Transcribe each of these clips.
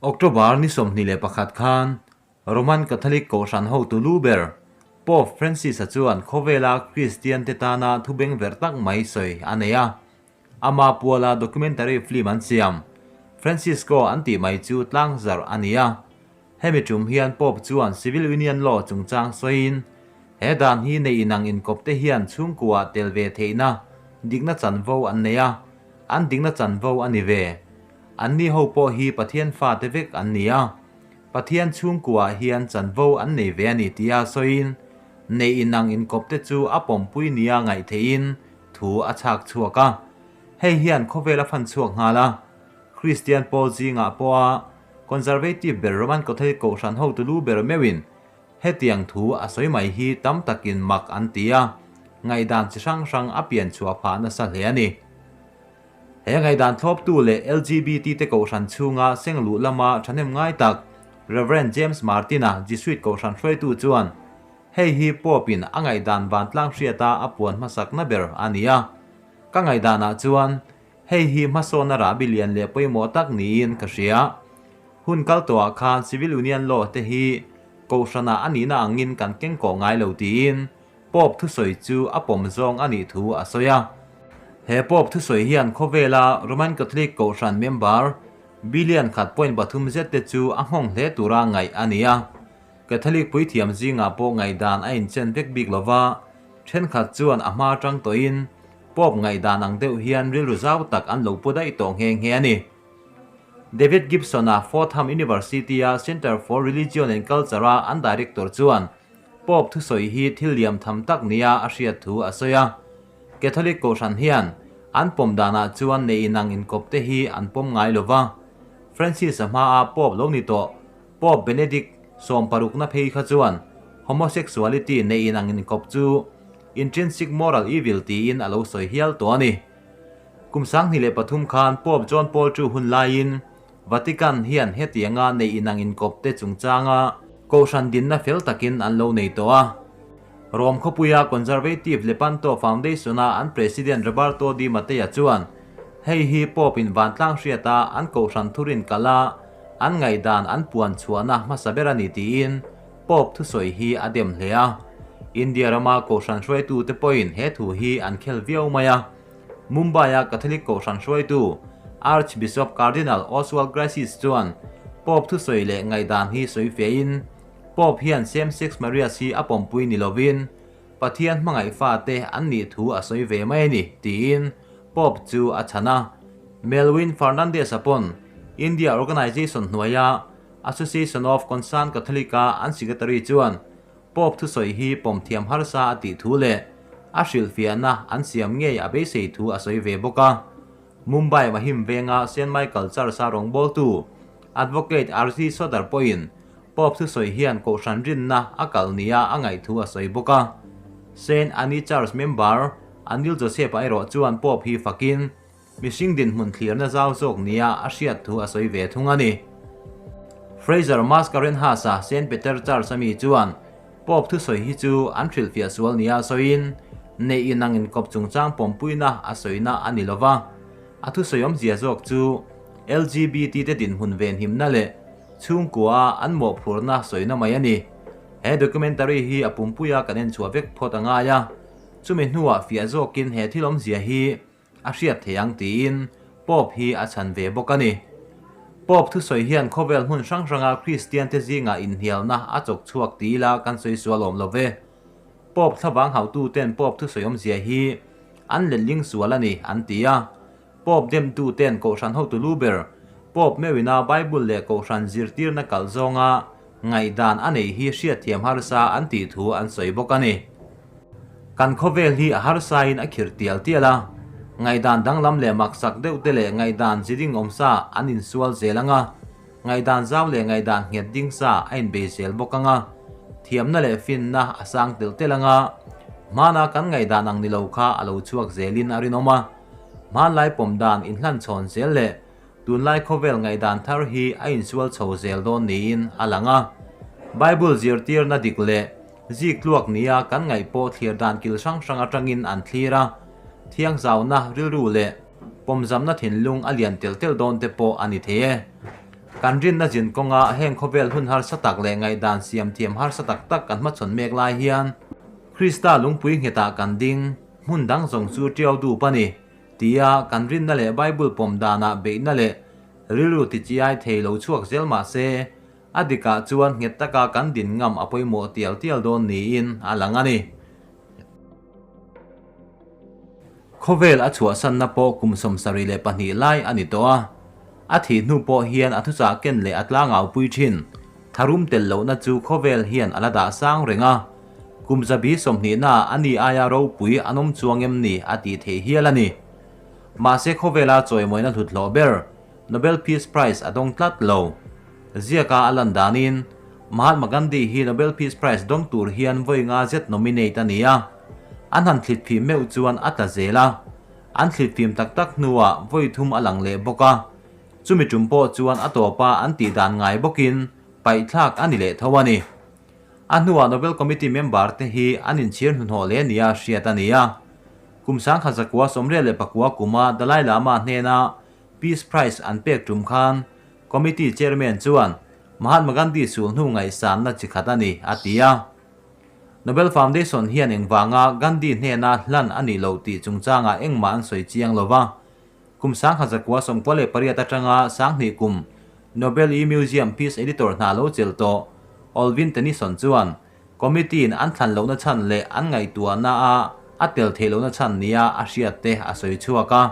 October ni 21 khan Roman Catholic Kohhran hotu lu ber Pope Francis-a chuan khawvela Kristian te tana thu bengverh tak mai sawi a nei a. Ama puala documentary film an siam, Francisco an tih mai chu tlangzarh a ni a. Hemi tum hian Pope chuan Civil Union Law chungchang sawiin, he dan hi nei inang inkawp te hian chhungkuah tel ve theihna dikna chanvo an nei a, an dikna chanvo a ni ve. Anni ho pawh hi Pathian fate vek an ni a, Pathian chhungkuah hian chanvo an nei ve a ni tia sawiin, nei inang inkawp te chu a pawmpui nia ngaih theihin thu a chhak chhuak a. Hei hian khawvel a fan chhuak nghal a, Kristian pawl zingah pawha Conservative ber Roman Catholic Kohhran hotu lu ber meuhin hetiang thu a sawi mai hi tam takin mak an ti a, ngaihdan chi hrang hrang a pian chhuah phah nasa hle a ni. He ngaihdan thlawptu leh LGBT te Kohhran chhunga sengluh lama thahnem ngai tak Rev. James Martin-a Jesuit Kohhran hruaitu chuan hei hi Pope-in a ngaihdan vantlang hriata a puan hmasakna ber a ni a. Ka ngaihdanah chuan Hei hi hmasawnna rahbi lian leh pawimawh tak niin ka hria. Hun kal tawhah khan Civil Union Law te hi Kohhranah a nihna angin kan keng kawh ngai lo tiin Pope thusawi chu a pawm zawng a nih thu a sawi a. He Pope thusawi hian khawvela Roman Catholic Kohhran member billion khat point pathum zet te chu a nghawng hle tura ngaih a ni a. Catholic puithiam zingah pawh ngaihdan a inchen vek bik lova, thenkhat chuan a hma atang tawhin Pope ngaihdan ang deuh hian rilru zau tak an lo pu daih tawh nghe nghe a ni. David Gibson-a Fordham University-a Center for Religion and Culture-a an director chuan Pope thusawi hi thil liam tham tak nia a hriat thu a sawi a. Catholic Kohhran hian an pawm danah chuan nei inang inkawp te hi an pawm ngai lo va. Francis-a hmaa Pope lo ni tawh Pope Benedict sawmparukna phei kha chuan homosexuality nei inang inkawp chu Intrinsic moral evil tiin a lo sawi hial tawh a ni. Kum 2003 khan Pope John Paul ii hun laiin Vatican hian hetianga nei inang inkawp te chungchanga Kohhran dinna fel takin an lo nei tawh a. Rome khawpuia Conservative Lepanto Foundation-a an President Roberto Di Matteo chuan hei hi Pope in vantlang hriata an Kohhran thurin kala an ngaihdan an puan chhuahna hmasa ber a ni tiin Pope thusawi hi a dem hle a, India rama Kohhran hruaitute pawhin he thu hi an khel viau mai a. Mumbai-a Catholic Kohhran hruaitu Archbishop Cardinal Oswald Gracias chuan Pope thusawi leh ngaihdan hi sawi fehin, Pope hian same-sex marriage hi a pawmpui ni lovin Pathian hmangaih fate an nih thu a sawi ve mai a ni, tiin Pope chu a chhan a. Melwyn Fernandez-a pawn India Organisation hnuaia Association of Concerned Catholic-a an secretary chuan Pope thusawi hi pawm thiam harsa a tih thu leh a hrilhfiahna an siam ngei a beisei thu a sawi ve bawk a. Mumbai Mahim venga Saint Michael Church-a rawngbawltu Advocate RC Sodar pawhin Pope thusawi hian kohhran rinna a kal nia a ngaih thu a sawi bawk a. Saint Anne Church member Anil Joseph-a erawh chuan Pope hi fakin Mihring dinhmun thlirna zau zawk nia a hriat thu a sawi ve thung a ni. Fraser Mascarenhas-a Saint Peter Church a mi chuan Pope thusawi hi chu an hrilhfiah sual nia sawiin, neih inang inkawp chungchang pawmpuina a sawina a ni lova, a thusawi awmzia zawk chu LGBT te dinhmun venhimna leh chhungkua-a an mawhphurhna sawina mai a ni. He documentary hi a pumpuia kan enchhuah vek phawt a ngai a, chumi hnuah fiah zawkin he thil awmzia hi A hriat thei ang tiin Pope hi a chhan ve bawk a ni. Pope thusawi hian khawvel hmun hrang hranga Kristiante zingah inhnialna a chawk chhuak ti ila kan sawi sual awm lo ve. Pope thlavang haututen Pope thusawi awmzia hi an letling sual a ni an ti a. Pope demtuten Kohhran hotu lu ber Pope meuhina Bible leh Kohhran zirtirna kalh zawnga ngaihdan a neih hi hriatthiam harsa an tih thu an sawi bawk a ni. Kan khawvel hi a harsain a khirh tial tial a, ngaihdan danglam leh maksak deuh te leh ngaihdan ziding awm sa an insual zel ang a, ngaihdan zau leh ngaihdan nghet ding sa a inbei zel bawk ang a, thiamna leh finna a sang telh telh ang a, hmana kan ngaihdan ang ni lo kha a lo chhuak zelin a rinawm a, hmanlai pawm dan inhlanchhawn zel leh Tunlai khawvel ngaihdan thar hi a insual chho zel dawn niin a lang a. Bible zirtirna dik leh zik tluak nia kan ngaih pawh thlir dan kil hrang hrang atangin an thlir a, thiangzauna rilru leh pawmzamna thinlung a lian tel tel dawn te pawh a ni thei e. Kan rinna zin kawnga heng khawvel hun harsa tak leh ngaihdan siam thiam harsa tak tak kan hmachhawn mek lai hian Krista lungpui nghetah kan ding, hmun dang zawng chu tiau dup a ni, tia kan rinna leh Bible pawm danah beihna leh rilru tichiai thei lo chhuak zel mah se, a dikah chuan nghet taka kan din ngam a pawimawh tial tial dawn niin a lang a ni. Khawvel a chhuahsanna pawh kum 72 lai a ni tawh a, a thih hnu pawh hian a thuchah ken leh a tlangaupui thin. Tharum tel lohna chu khawvel hian a la dah sang reng a, kum zabi sawmhnihnaah a ni aia ropui an awm chuang em ni a tih theih hial a ni. Mahse khawvela chawimawina hlut hlawh ber Nobel Peace Prize a dawng tlat lo. Ziaka a lan danin, Mahatma Gandhi hi Nobel Peace Prize dawng tur hian vawi nga zet nominate a ni a. An han thlitfim meuh chuan a tla zel a. An thlitfim tak tak hnuah vawi thum a lang leh bawk a. Chumi tum pawh chuan a tawpa an tih dan ngai bawkin paihthlak a ni leh tho a ni. A hnuah Nobel Committee member te hi an inchhir hnuhnawh hle nia hriat a ni a. Kum 1989 kuma Dalai Lama hnena Peace Prize an pek tum khan Committee Chairman chuan Mahatma Gandhi sul hnu ngaihsanna chi khat a ni, a ti a. Nobel Foundation hian engvanga Gandhi hnena hlan a nih loh tih chungchangah engmah an sawi chiang lo va. Kum 1998 atanga 2000 kum Nobel E Museum Peace Editor hna lo chelh tawh Olvin Tennyson chuan Committee-in an thlan lohna chhan leh an ngaihtuahna a a tel theih lohna chhan nia a hriat te a sawi chhuak a.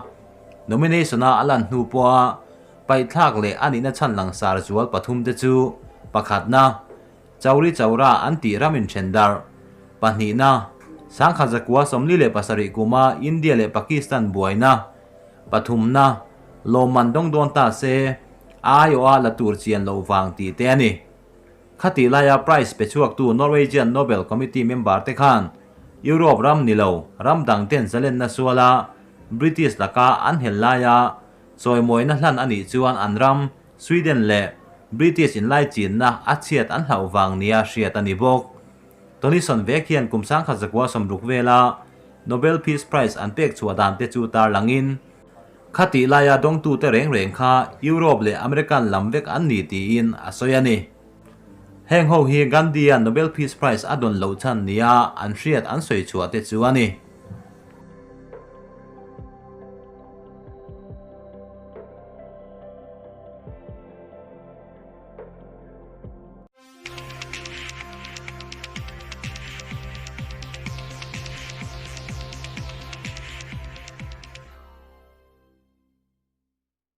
Nomination-a a lan hnu pawha paihthlak leh a nihna chhan langsar zual pathum te chu, pakhatna, Chauri Chaura an tih ram inthen darh, pahnihna, 1947 kuma India leh Pakistan buaina, pathumna, lawmman dawng dawn ta se, a aiawha la tur chian loh vang tih te a ni. Khatih laia prize pe chhuaktu Norwegian Nobel Committee member te khan Europe ram ni lo ram dang ten zalenna suala British laka an hel laia chawimawina hlan a nih chuan an ram Sweden leh British inlaichinna a chhiat an hlauh vang nia hriat a ni bawk. Tonison vek hian kum 1960 vela Nobel Peace Prize an pek chhuah dan te chu tarlangin Khatih laia dawngtute reng reng kha Europe leh American lam vek an ni tiin a sawi a ni. Heng ho hi Gandhi-a Nobel Peace Prize a dawn loh chhan nia an hriat an sawi chhuah te chu a ni.